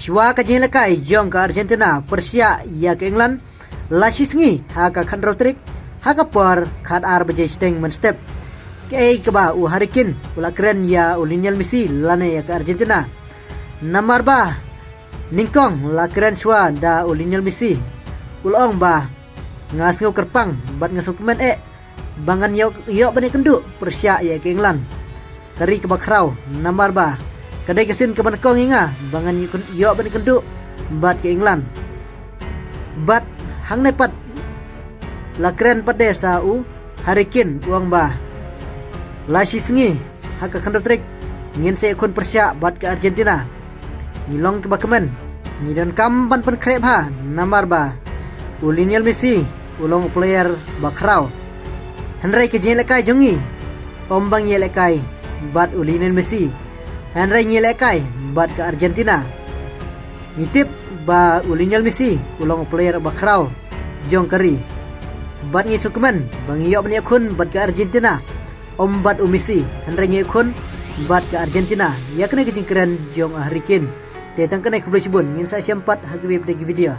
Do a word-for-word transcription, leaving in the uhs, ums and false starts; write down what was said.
Shuwa ka jingïalehkai jong ka Argentina pyrshah ïa ka England, la shisngi ha ka khatar tarik, ha ka por khatar baje shiteng mynstep, kaei kaba u Harry Kane u la kren ïa u Lionel Messi lane ïa ka Argentina. Namar ba nyngkong la kren shuwa da u Lionel Messi, u la ong ba, nga sngew kyrpang bad nga sngewkmen eh ba ngan ïoh, ïoh ban ïakynduh pyrshah ïa ka England, ka ri kaba khraw, namar ba ka dei ka sien kaba nyngkong ïa nga ba ngan ïoh ban ïakynduh bad ka England. Bad hangne pat la kren pat de sa u Harry Kane, u ong ba, la shisngi ha ka khatar tarik ngin sa ïakhun pyrshah bad ka Argentina. Ngi long kiba kmen, ngi donkam ban pynkhreh bha, namar ba u Lionel Messi u long u player ba khraw. Hynrei ka jingïalehkai jong ngi ym ba ngi ïalehkai bad u Lionel Messi, hynrei ngi ïalehkai bad ka Argentina. Ngi tip ba u Lionel Messi u long u player ba khraw jong ka ri, bad ngi sngewkmen ba ngi ïoh ban ïakhun bad ka Argentina, ym bad u Messi, hynrei ngi ïakhun bad ka Argentina. Ïa kane ka jingkren jong u Harry Kane. Te tang kane, khublei shibun, ngin sa ïashem pat ha kiwei pat ki video.